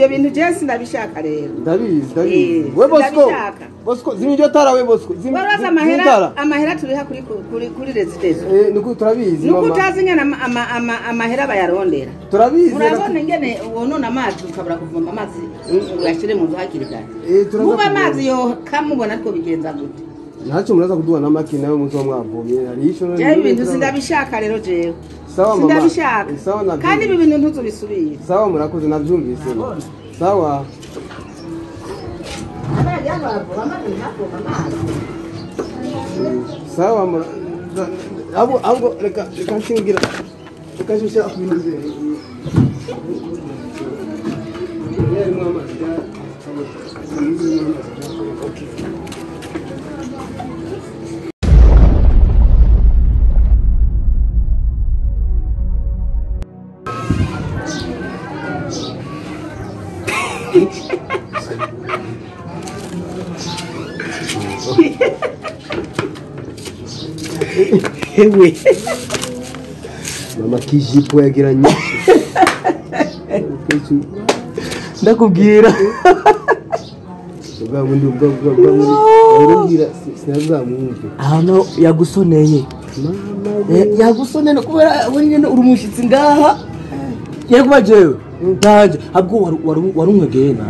Ivyo bintu je sindabishaka rero. Ndabizi ndabizi. We Bosco. Bosco zimya iryo tara we Bosco. Zimya amahera amahera turiha kuri kuri kuri residence. Nuko turabizi mama. Nuko utazi ngene amahera bayarondera. Turabizi. Urabona ngene wonona amazi ukabura kuvoma amazi uyashire mu nzu hakiri kare. Muba amazi yo kamubona ariko bigenza gute? Ntacyo muraza kuduha namakina yo muzo mwavomye hari ico none. Ibintu sindabishaka rero jewe. Sawa mama. Sindabishaka. Sawa na. Kandi ibi bintu ntuzubisubire. Sawa murakoze navyumvise. Sawa. Sawa mura. Abo abo reka reka nshingira. Reka nshingira kubintu. Ewe mama kijipo yagira nyinshi ndakubwira ubwa bundi ubwa ubwira sinazamwumve aho yagusoneye yagusoneye no kubera we nyene uri umushitsi ngaha yego jewe ndaje abwo warunkwegeye na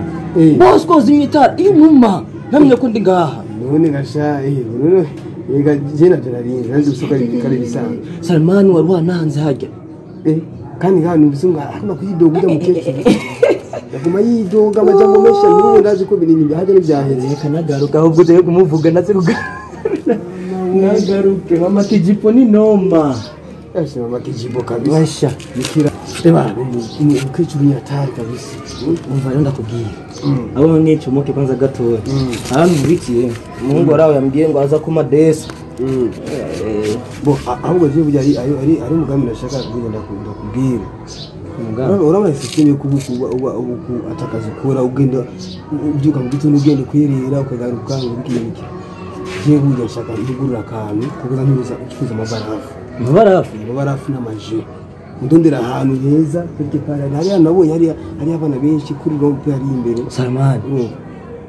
Bosco zimya iyo numa namenye ko ndi ngaha none gasha none yega je navyo narinzi nanzi gusoka kare bisanzwe Salman wari wananze hajya kandi ngaha numvise ngo akuma kuyidoga ujya mukecuru yaguma yidoga amajambo menshi n'ubu ndazi ko binini byahaje n'ibyaheze reka nagaruka ahubwo ugiye kumuvuga natse nagaruke mama kijipo ni noma Asha mama kijipo kabisa Asha nikira eba umukecuru ni hatari kabisa umva rero ndakubwiye abo mwicomoke kwanza gatoya ahantu mbikiye umuhungu warawe yambwiye ngo aza kuma desa bo ahubwo je burya ari ari ari umugambi nashaka kugenda ndakubwira urabona system yo kubukuba ubu atakaza ukora ugenda ubyuka mu gitondo ugenda kwirira ukagaruka ngo biki je burya nshaka kugurura akantu kuko ntuza ucuza amabarafu amabarafu n'amaji ndondera ahantu heza quelque part hariya nabonye hariya hari abana benshi kuri rompe hari imbere Salman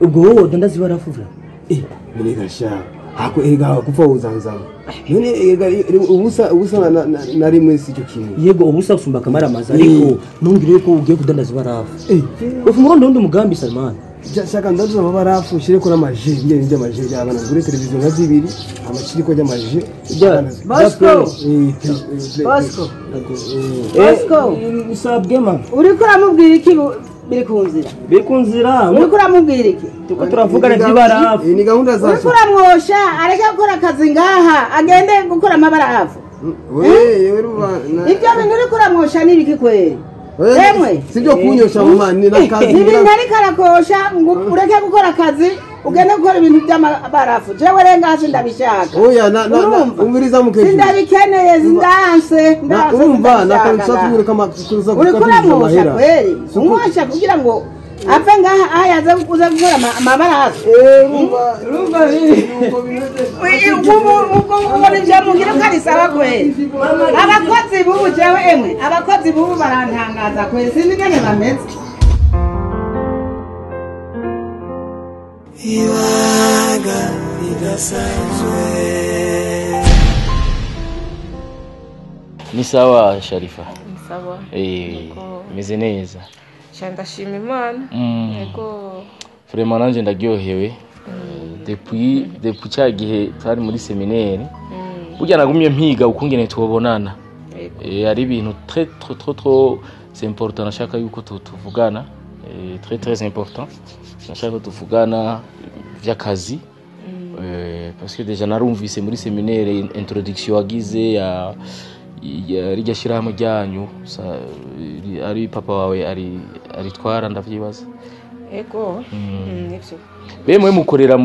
ubwo wowe udandaza ibarafu vra none gasha hako erega kufa uzanzama none erega ubusa ubusa na rimwe si cyo kintu yego ubusa usumba kamara amazi ariko nungire ko ugiye kudandaza ibarafu ufungura ndondi mugambi Salman shaka ndaduza amabarafu ushire ko n'amaji ngene n'amaji y'abana ngure televiziyo nka zibiri amashiriko y'amaji Bosco Bosco Bosco usabwe ma uriko uramubwira iki biri ku nzira biri ku nzira uriko uramubwira iki tuko turavugana by'ibarafu ni gahunda zacu uriko uramwosha areke gukora akazi ngaha agende gukora amabarafu ibyo bintu uriko uramwosha ni ibiki kweri Emwe sibyo kunyosha mama ni nakazi ibintu ariko arakosha ngo ureke gukora akazi ugende gukora ibintu by'amabarafu jewe renga hasi ndabishaka oya na umviriza mukecuru sindabikeneye sindanse urumva nakantu tugureka amakuza uriko uramwosha kweri umwosha kugira ngo ave ngaha aha yaza kuza gukora amabarafu urumva ubwo ubona ivyo mugira ko ari sawa kweri abakozi b'ubu jewe emwe abakozi b'ubu barantangaza kweri sinzi ingene bameze ibanga ridasanzwe ni sawa Sharifa ni sawa meze neza ndashima Imana yego vraiment nanje ndaryohewe depuis cya gihe twari muri seminaire burya nagumye mpiga ukungene tubonana ari ibintu très trop trop trop c'est important nashaka yuko tuvugana très très important nashaka tuvugana vy'akazi parce que déjà narumvise muri seminaire introduction wagize ya rijya shirahamwe ryanyu ari papa wawe ari aritwara ndavyibaza ego nivyo bemwe mukorera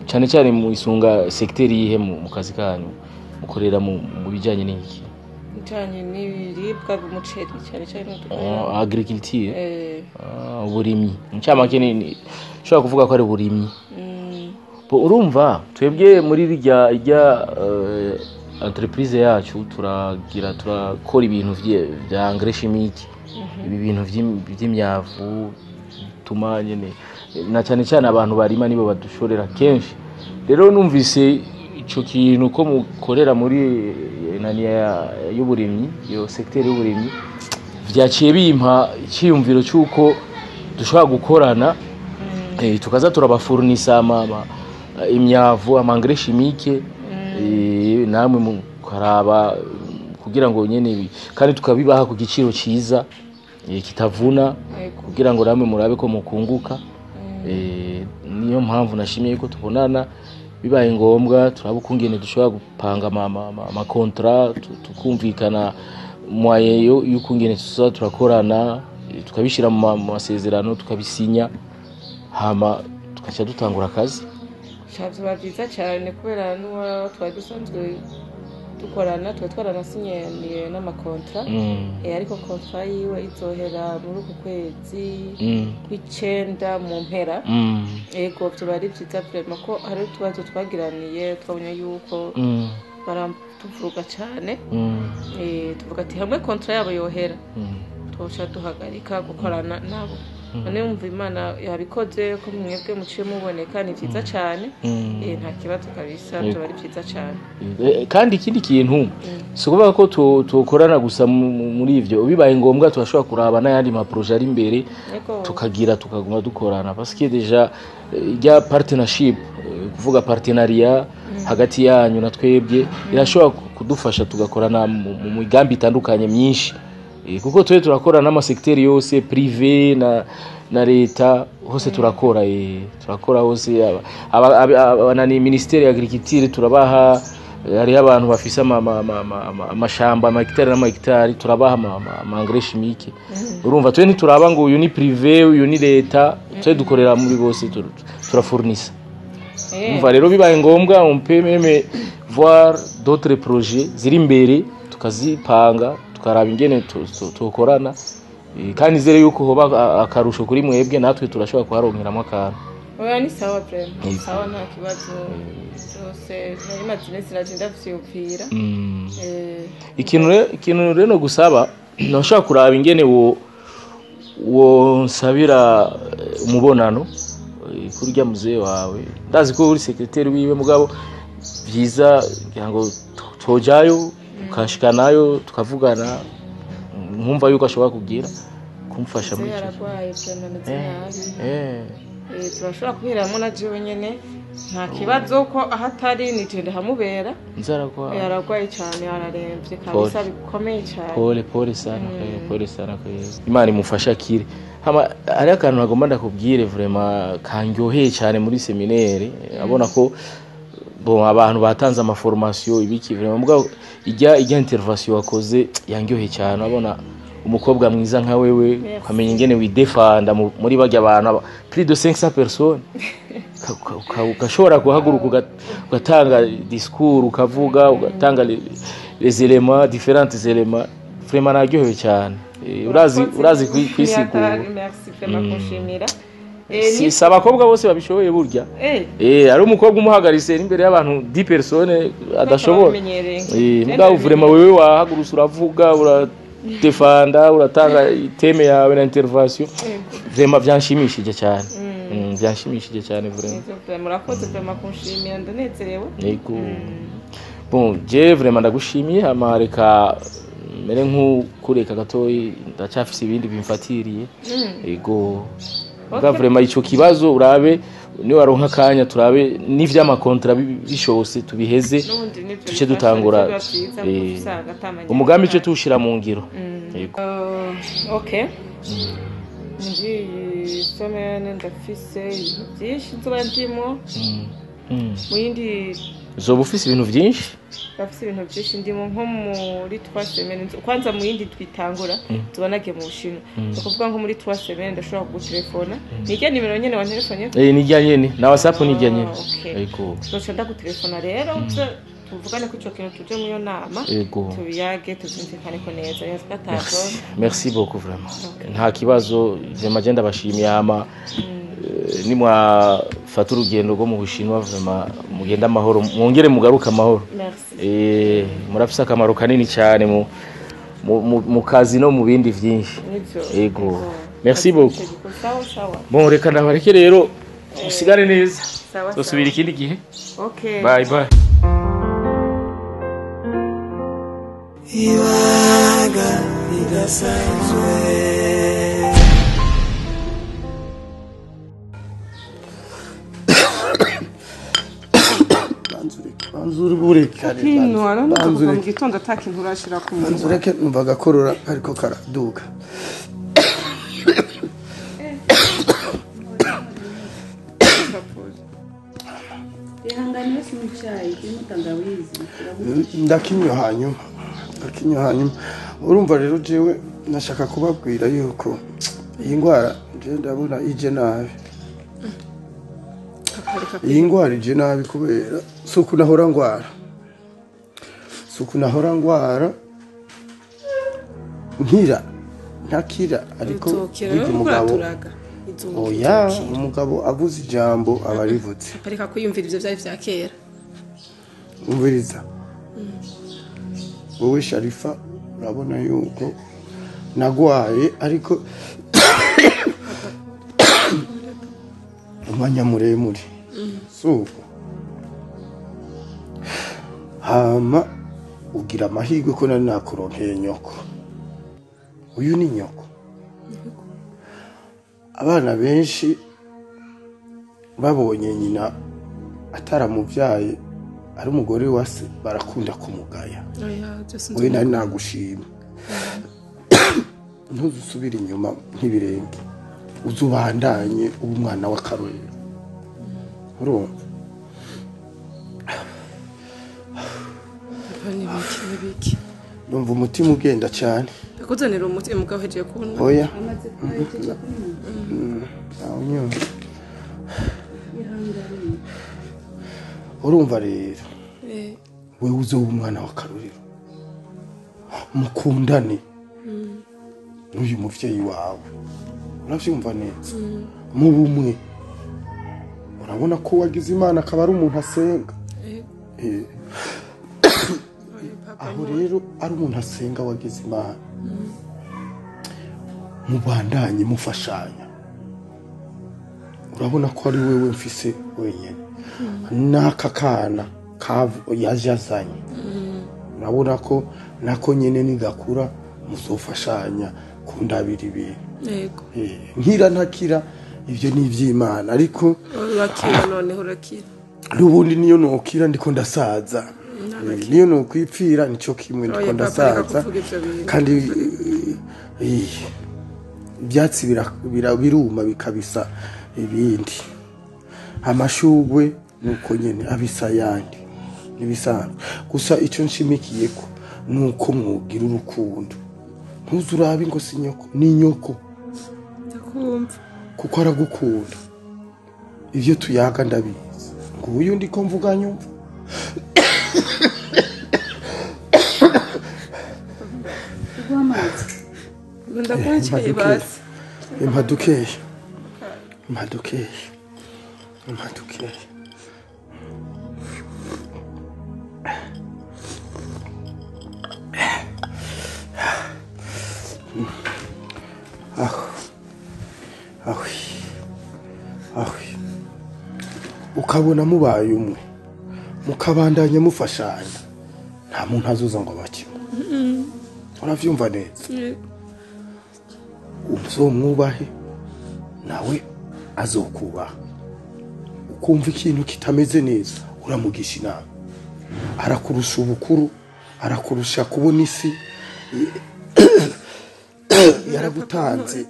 cyane cyane mu isunga secteur yihe mu kazi kanyu mukorera mu bijanye n'iki bijanye n'ibiribwa umuceri cyane cyane agriculture uburimyi ncamake ni ushobora kuvuga ko ari uburimyi urumva twebwe muri rijya entreprise yacu turagira turakora ibintu vya engrais chimique ibi bintu vy'imyavu bituma nyene na cyane cyane abantu barima nibo badushorera kenshi. Rero numvise ico kintu ko mukorera muri nani y'uburimyi, iyo secteur y'uburimyi, vyaciye bimpa icyiyumviro cy'uko dushobora gukorana, tukaza turabafurnisa imyavu, ama engrais chimique, namwe mukaraba kugira ngo nyene kandi tukabibaha ku giciro ciza, kitavuna, kugira ngo namwe murabe ko mukunguka. Niyo mpamvu nashimiye ko tubonana. Bibaye ngombwa turaba ukungene dushobora gupanga ama contrat, tukumvikana moyen y'ukungene tuzoza turakorana, tukabishira mu masezerano, tukabisinya, hama tugaca dutangura akazi. Vyoba vyiza cyane, kubera n'uwo twari dusanzwe dukorana twari twaranasinyiye n'ama contrat, ariko contrat yiwe izohera muri uku kwezi kw'icenda mu mpera. Ego, vyoba ari vyiza vraiment, ko hari utubazo twagiraniye, twabonye yuko baratuvuga cane. Tuvuga ati hamwe contrat yabo yohera, twoca duhagarika gukorana nabo. None wumva Imana yabikoze ko mwebwe muciye muboneka, ni vyiza cane. Nta kibazo kabisa, vyoba ari vyiza cane. Kandi ikindi kintu, si ukuvuga ko tukorana gusa muri ivyo. Bibaye ngombwa turashobora kuraba n'ayandi ma projets ari imbere, tukagira tukaguma dukorana, parce que déjà rya partnership, kuvuga partenariat hagati yanyu na twebwe, irashobora kudufasha tugakorana mu migambi itandukanye myinshi. Kuko twe turakora n'ama secteur yose, privé na leta, hose turakora, turakora hose. Nani, ministère ya agriculture turabaha, hariho abantu bafise amashamba, amahegitari n'amahegitari, turabaha ama engrais chimique. Urumva, twe ntituraba ngo uyu ni privé, uyu ni leta, twe dukorera muri bose, turafurnisa. Umva rero, bibaye ngombwa on peut même voir d'autres projets ziri imbere, tukazipanga, tukaraba ingene tukorana. Kandi nizere yuko hoba akarusho kuri mwebwe, natwe turashobora kuharonkeramo akantu. Oya, ni sawa vraiment. Yego. Sawa, nta kibazo, byose nari maze iminsi naje ndavyiyumvira. Ikintu rero no gusaba, nashobora kuraba ingene wo nsabira umubonano kurya muzehe wawe. Ndazi ko uri secrétaire wiwe, mugabo vyiza ngira ngo tojayo, ukashikanayo, tukavugana, nkumva yuko ashobora kugira kumfasha muri Muzehe ico. aragwaye vraiment, ameze nabi. Turashobora kubiheramo na jewe nyene, nta kibazo, ko aho atari nije ndahamubera. Nzaragwa. Aragwaye cyane, araremvye kabisa bikomeye cyane. Pole, pole sana kweli, pole sana kweli, Imana imufashe akire. Hama hariho akantu nagomba ndakubwire vraiment kanryoheye cyane muri séminaire. Abona ko bon, abantu batanze ama formation ibiki, vraiment mugabo ijya intervention wakoze yanryoheye cyane. Abona umukobwa mwiza nka wewe, Merci. ukamenya ingene widefanda muri barya bantu plus de 500 personnes, ugashobora guhaguruka, ugatanga discours, ukavuga, ugatanga les éléments, différents éléments, vraiment naryohewe cyane. Urazi kwisigura. Merci vraiment kunshimira. Si abakobwa bose babishoboye burya. Ari umukobwa umuhagaritse imbere y'abantu 10 personnes adashobora. Babimenyereye. Mugabo vraiment wewe wahagurutse, uravuga, uradefanda, uratanga thème yawe na intervention, vraiment byanshimishije cyane. Byanshimishije cyane vraiment. Nivyo vraiment, murakoze vraiment kunshimira, ndanezerewe. Yego. Bon, je vraiment ndagushimiye. Hama reka mere nk'ukureka gatoyi, ndacyafise ibindi bimfatiriye. Yego. Bwa vraiment ico kibazo urabe niwaronka akanya, turabe n'ivy'ama contrat bishobose tubiheze, N'ubundi nivyo tuce bifasha, dutangura, nivyo biba vyiza, kuko usanga atamenya. umugambi cyo tuwushira mu ngiro. Yego. Okay, muri iyi semaine ndafise ibintu byinshi nzoba ndimo. Mu yindi. Uzoba ufise ibintu vyinshi? Ndafise ibintu byinshi ndimo, nko muri 3 semaines kwanza, mu yindi twitangura tuba nagiye mu Bushinwa. Ni ukuvuga nko muri 3 semaines ndashobora kugutelefona. Nirya nimero nyene wantelefone? Nirya nyene, na WhatsApp nirya nyene. Okay. Yego. Nzoca ndagutelefona rero, tuze tuvugane ko ico kintu, tuje mu iyo nama, Yego. tubiyage, tuvyumvikaneko neza. Merci. Yatazo. Merci beaucoup vraiment. Nta kibazo, vraiment je ndabashimiye. Hama nimwafata urugendo rwo mu Bushinwa, vraiment mugende amahoro, mwongere mugaruke amahoro. Merci. Murafise akamaro kanini cyane mu kazi no mu bindi vyinshi. Nivyo. Yego. Merci beaucoup. Sawa sawa. Bon, reka ndabareke rero, usigare neza. Sawa. Tosubira ikindi gihe. Okay. Bye bye. Ibanga ridasanzwe. Kintu arano kuva mu gitondo atakintu urashira ku munwa. Banzureke, numva agakorora ariko karaduga. Ihangane wese mu cyayi kirimo tangawizi. Ndakinywa hanyuma, ndakinywa hanyuma. Urumva rero, jewe nashaka kubabwira yuko iyi ndwara je ndabona ije nabi. Iyi ndwara ije nabi kubera suku nahora ngwara, suku nahora ngwara nkira ntakira, ariko burya umugabo, oya, umugabo avuze ijambo aba arivutse. Reka kwiyumvira ivyo vyari vya kera. Umviriza wowe Sharifa, urabona yuko nagwaye ariko umwanya muremure, suko hama ugira amahirwe ko nari nakuronkeye nyoko. Uyu ni nyoko. Abana benshi babonye nyina ataramubyaye ari umugore wa se barakunda kumugaya. We nari nagushima, ntuzusubire inyuma nk'ibirenge, uzubandanye uba umwana w'akarorero. Urumva? Numva umutima ugenda cyane. Ndakuzanira umuti mugabo hejeje kunywa. Oya. Amaze kuhejeje kunywa. Awunywa. Urumva rero, wewe uzoba umwana w'akarorero, mukundane n'uyu muvyeyi wawe, uravyumva neza, mu bumwe. Urabona ko wagize Imana akaba ari umuntu asenga. Aho rero ari umuntu asenga wagize Imana, mubandanye mufashanya. Urabona ko ari wewe mfise wenyene n'aka kana yaje azanye. Urabona ko nako nyene nigakura muzofashanya kundabira ibintu. Yego. Nkira ntakira ivyo ni ivy'Imana, ariko urakira noneho urakira. N'ubundi niyo nokira ndiko ndasaza, niyo nokwipfira nico kimwe, ndiko Oya, papa, reka ndasaza. kuvuga ivyo bintu. Kandi ibyatsi biruma bikabisa ibindi, amashugwe nuko nyene abisa yandi nibisanzwe. Gusa ico nshimikiye ko nuko mwugira urukundo, ntuzurabe ngo si nyoko, ni nyoko. Ndakumva. Kuko aragukunda. Ivyo tuyaga ndabizi, nguyu ndiko mvuga nyumva. Ugwa amazi. Ndakuha icyayi basi. Impadukeya, impadukeya, impadukeya. Aho aho aho, ukabona mubaye umwe, mukabandanya mufashanya, nta muntu azoza ngo abakime. Uravyumva neza? Uzomwubahe nawe azokubaha. Ukumva ikintu kitameze neza uramugisha inama. Arakurusha ubukuru, arakurusha kubona isi, yaragutanze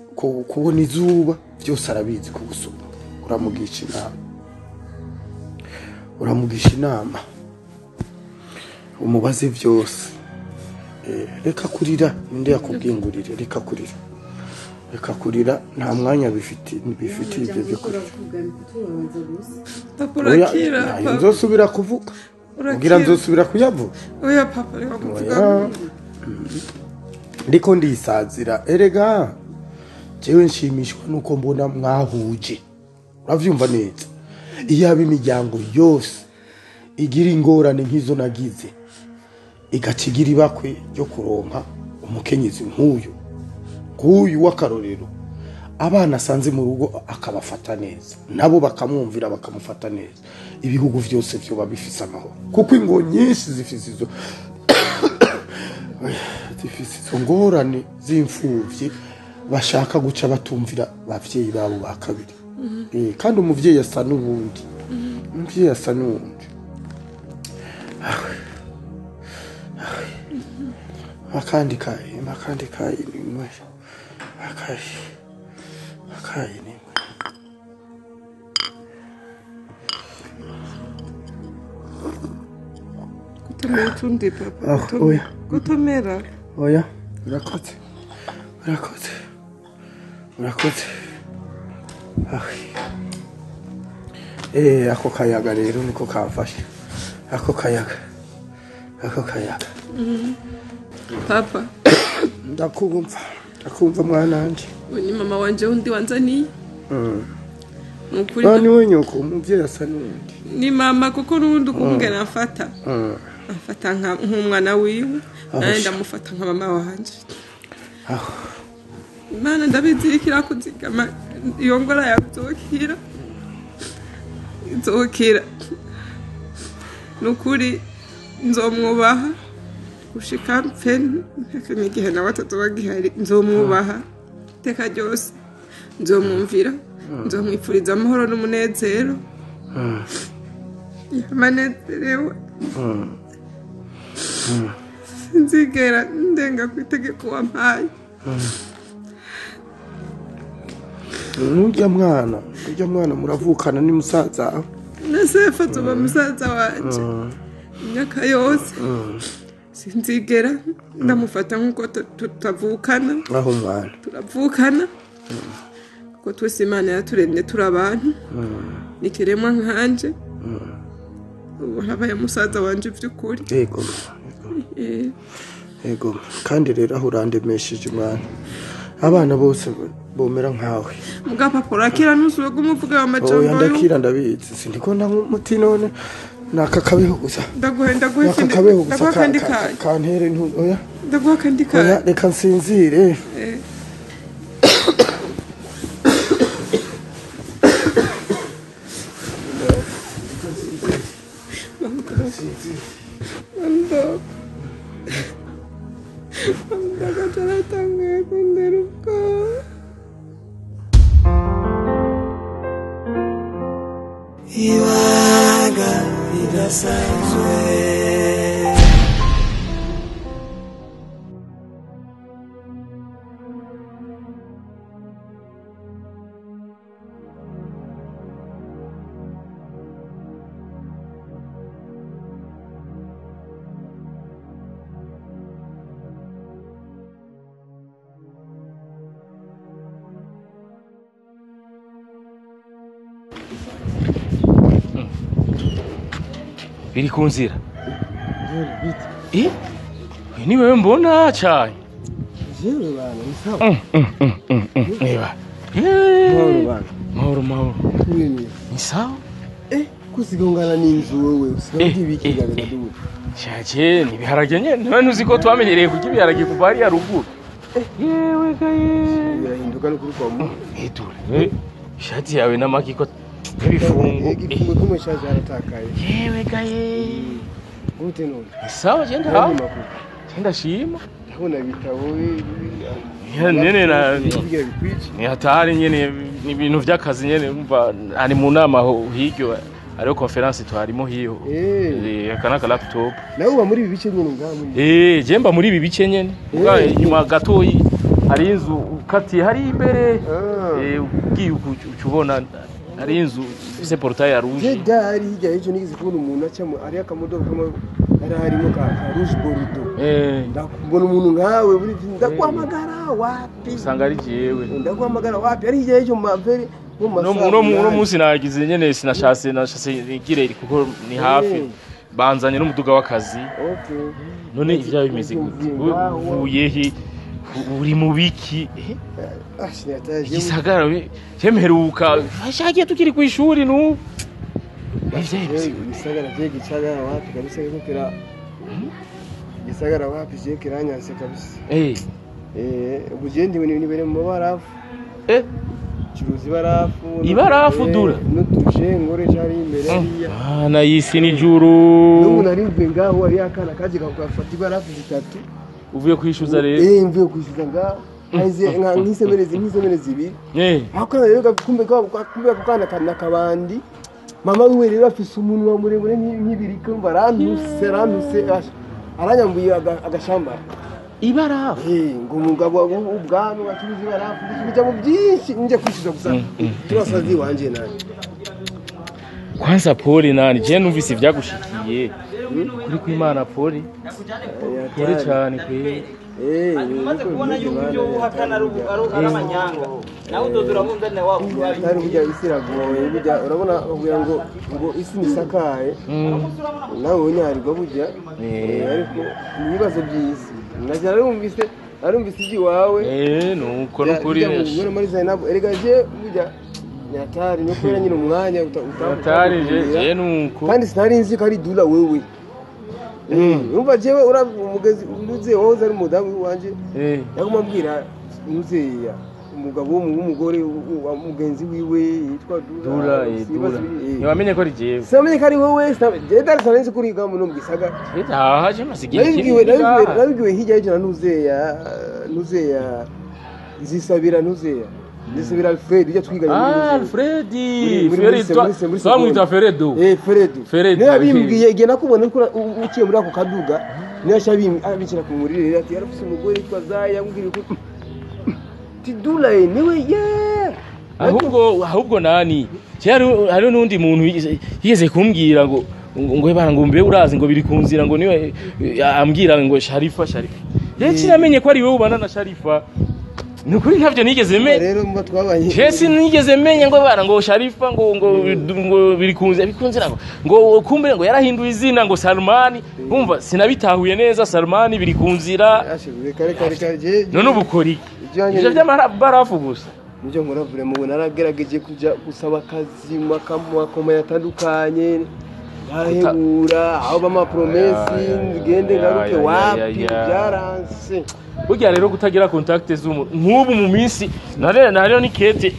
kubona izuba, byose arabizi kugusuma. Uramugisha inama, uramugisha inama, umubaze byose. Reka kurira, ninde yakubwiye ngo urire? Reka kurira, reka kurira, nta mwanya bifiti ibyo byo kurira. Papa urakira. Oya, nzosubira kuvuga. Ugira nzosubira kuyavuga. Oya papa, reka kuvuga. Ndiko ndisazira erega jewe nshimishwa nuko mbona mwahuje. Uravyumva neza? Iyo imiryango yose igira ingorane nk'izo nagize, igacigira ibakwe ryo kuronka umukenyezi nk'uyu, nk'uyu w'akarorero, Abana asanze mu rugo akabafata neza, nabo bakamwumvira bakamufata neza, ibihugu vyose vyoba bifise amahoro, kuko ingo nyinshi zifise izo ngorane z'imfuvyi bashaka guca batumvira abavyeyi babo ba kabiri. Kandi umuvyeyi asa n'ubundi, umuvyeyi asa n'uwundi. Akandi kayi nimwe, akayi nimwe. Gutomera utundi papa, gutomera. Oya, urakoze. Ako kayaga rero niko kamfashe. Ako kayaga. Papa, ndakumva mwana wanje. Ni mama wanje undi wanzaniye. Nukuri ni nyoko, umuvyeyi asa n'undi. Ni mama kuko n'undi ukungena afata. Afata nk'umwana wiwe, naye ndamufata nka mama wanje. Imana ndabizirikira kuzigama iyo ngora yawe izokira. Nukuri nzomwubaha gushika mpfe n'igihe nawe atazoba gihari, nzomwubaha iteka ryose, nzomwumvira, nzomwipfuriza amahoro n'umunezero. Yamanezerewe. Sinzigera ndenga ku itegeko wampaye. Nurya mwana muravukana ni musaza. Nasefa azoba musaza wanje imyaka yose. Sinzigera ndamufata nk'uko tutavukana. Aho mwana turavukana kuko twese Imana yaturemye turi abantu, nikiremwa nkanje. Ubu habaye musaza wanje vy'ukuri. Yego. Yego, kandi rero aho urandemesheje mwana, abana bose bomera nkawe. Muga papa urakira ntusubire kumuvuga amajambo. Oya ndakira ndabizi, sindiko umuti none naka kabeho gusa. Ndaguha kandi kantere oya. Ndaguha kandi kaye. Oya reka nsinzire. Ibanga ridasanzwe. Biri ku nzira. Ni wewe mbona cyane. Jewe bana, ni sawa. Eba. Mahoro bana. Mahoro. Ni sawa? Kusigongana n'inzu wewe, usigaye ibikiga biraduka. Shaje, ni biharage nyene. None ntuzi ko twamenyereye kurya ibiharage kuva hariya ruguru. Yewe gaye. Birahinduka no kuri kwa mu. Dore. Ishati yawe n'amaki ko ibifungo. Igifungo kimwe shaje aratakaye. Yewe gaye. Gute none? Sawa genda ha. Genda shima. Ndabona bitabo nyene na ni hatari nyene ni ibintu vy'akazi nyene umva ari mu nama hiryo ariyo conference twarimo hiyo. Aka naka laptop. Nawe uba muri ibi bice nyene ngaha muri. Je mba muri ibi bice nyene. Uga inyuma gatoyi hari inzu ukatiye hari imbere. Ugiye ucubona hari inzu ifise portail ya rouge. Je hari hirya y'ejo nigeze kubona umuntu acamo ari akamodoka kamwe hari harimo ka rouge bordeaux. Ndakubona umuntu nkawe buri ndakwamagara wapi? Usanga ari jewe. Ndakwamagara wapi? Ari hirya y'ejo mu mavere mu masaha. No munsi nagize nyene sinashase nigire kuko ni hafi. Banzanye n'umuduga w'akazi. Okay. None ivya bimeze gute? Uvuye he? Uri mu biki? Igisagara cyemeruka shagiye tukiri ku ishuri nu. Igisagara je gisagara wapi kabisa kiko kira. Igisagara wapi je kiranyanse kabisa. Ubujendi ni bere mu barafu. Curuza ibarafu. Ibarafu dura. N'utuje ngoresha ari imbere hariya. Ah na yisi ni juru. N'ubu nari mvuye ngaho ari akana kaje gafata ibarafu zitatu. Uvuye kwishuza rero? Mvuye kwishuza ngaho. Haize nka nkisemerezi ibiri. Ako rero kumbe kumbe ako kana kana kabandi. Mama wiwe rero afise umunwa muremure nk'ibiriko barantuse aranyambuye agashambara. Ibarafu. Ngo umugabo ubwami bacuruza ibarafu bijya mu byinshi nje kwishuza gusa. Turasazi wanje nani. Kwanza pole nani je numvise ivyagushikiye. Kuri kw'Imana pole. Pole cyane kwe. Umaze kubona yuko ibyo uhakana ari amanyanga nawe udoda urabumva wabo ari burya isi iragoye burya urabona bakubwira ngo isi nisakaye nawe unyarirwa burya ariko ni ibibazo by'isi najya narumvise iby'iwawe nuko nukuri muri Zainabu erega je burya nyatari no kubera nyine umwanya utatari je nuko kandi sinari nzi ko ari dula wewe. Urumva jewe umugezi unuze woza ari umudamu wanje yaguma ambwira nuzeya umugabo w'umugore wa mugenzi wiwe yitwa Dura. Ntiwamenye ko ari jewe. Sinamenye ko ari wowe je dara sanenze kuri gamu no mugisaga. Ah je masigiye. Nabibwiwe hirya y'ijana nuzeya zisabira nuzeya Nisubira Alfred ujya twiganye muri Alfred Feredo twamwita Feredo Feredo niba bimbwiye igihe nakubona ko uciye muri ako kaduga niyo abikira ku murire ati yarafise umugore yitwa Zaya yambwira ko Tidula niwe ye ahubwo nani hari n'undi muntu yigeze kumbwira ngo ngo ngo mbe urazi ngo biri kunzira ngo niwe ambwira ngo Sharifa rero kinamenye ko ari wewe ubana na Sharifa. Nukuri ntavyo nigeze menye rero mba twabanye Jesse nigeze menye ngo bana ngo Sharifa ngo ngo biri kunze ngo kumbe ngo yarahinduye izina ngo Salmani umva sinabitahuye neza Salmani biri kunzira reka none ubukora iki ivyo by'amabarafu gusa nivyo nkora vraiment ubu naragerageje kuja gusaba akazi makoma yatandukanye narahebura aho bama promesse ngende ngaruke wapi byaranse. Burya rero kutagira contact z'umuntu nk'ubu mu minsi nare ni kete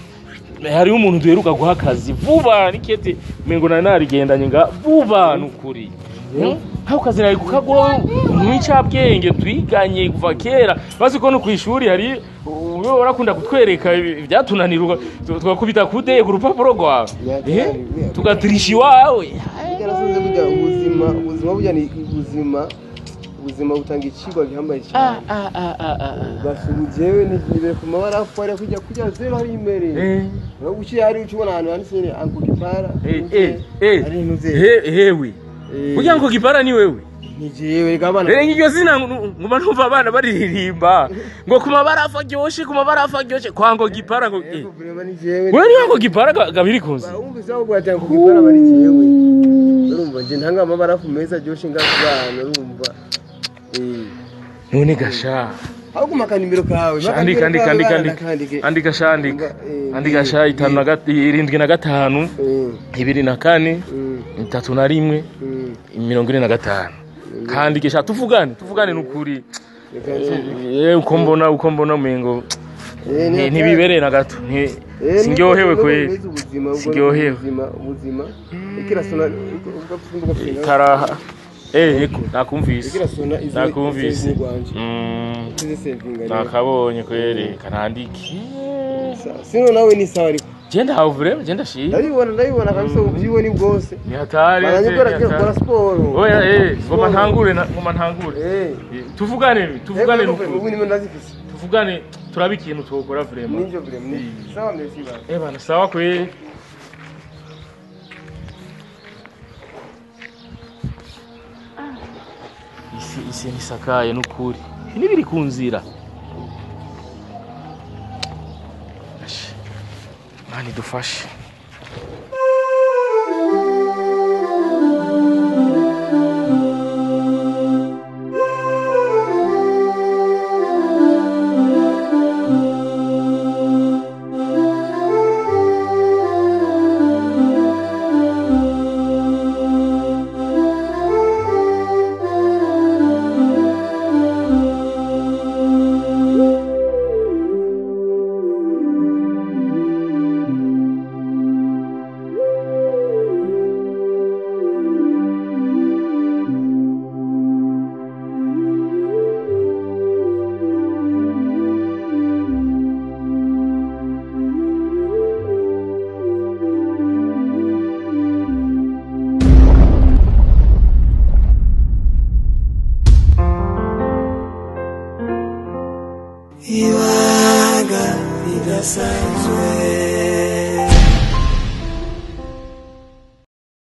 hari umuntu duheruka guha akazi vuba ni kete mengo narigendanye nga vuba nukuri aho kazi nari kukaguha mwicabwenge twiganye kuva kera bazi ko no kwishuri hari urakunda kutwereka ibyatunanira twakubita kude ku rupapuro rwawe tugatirisha iwawe. Yarasunze burya ubuzima burya ni ubuzima butanga icigwa gihambaye cyane. Basubijewe nibere ku mabarafu ari kujya zero hari imbere. No gushira hari ucubona ahantu handitse anko gipara. Ari ntuze. Hewe. Burya anko gipara ni wewe. Ni jewe gabana. Rero iryo zina nguma numva abana baririmba ngo ku mabarafu aryoshe ku mabarafu aryoshe kwa ngo gipara ngo. Wewe ni anko gipara gabiri kunze. Wumvise aho bwatanga anko gipara bari jewe. Urumva nje ntanga amabarafu meza aryoshe ngakubana urumva. None gasha ahubwo maka nimero kawe andika sha andika sha 5 75 24 31 45 kandi gesha tuvugane nukuri uko mbona umengo ntibibereye na gato singyohewe kwe singyohewe ubuzima ikirasona karaha eko nakumvise nakabonye kwere kanandiki sino nawe ni sawa ariko genda hawe vraiment genda shi ndabibona kabisa ubyiwe ni bwose ni hatari baranyukora siporo oya ngoma ntangure tuvugane ubu nimo ndazifise tuvugane turabe ikintu twokora vraiment nivyo vraiment sawa merci bana bana sawa kwe. Isi nisakaye nukuri nibiri kunzira Mani dufashe. Ibanga ridasanzwe.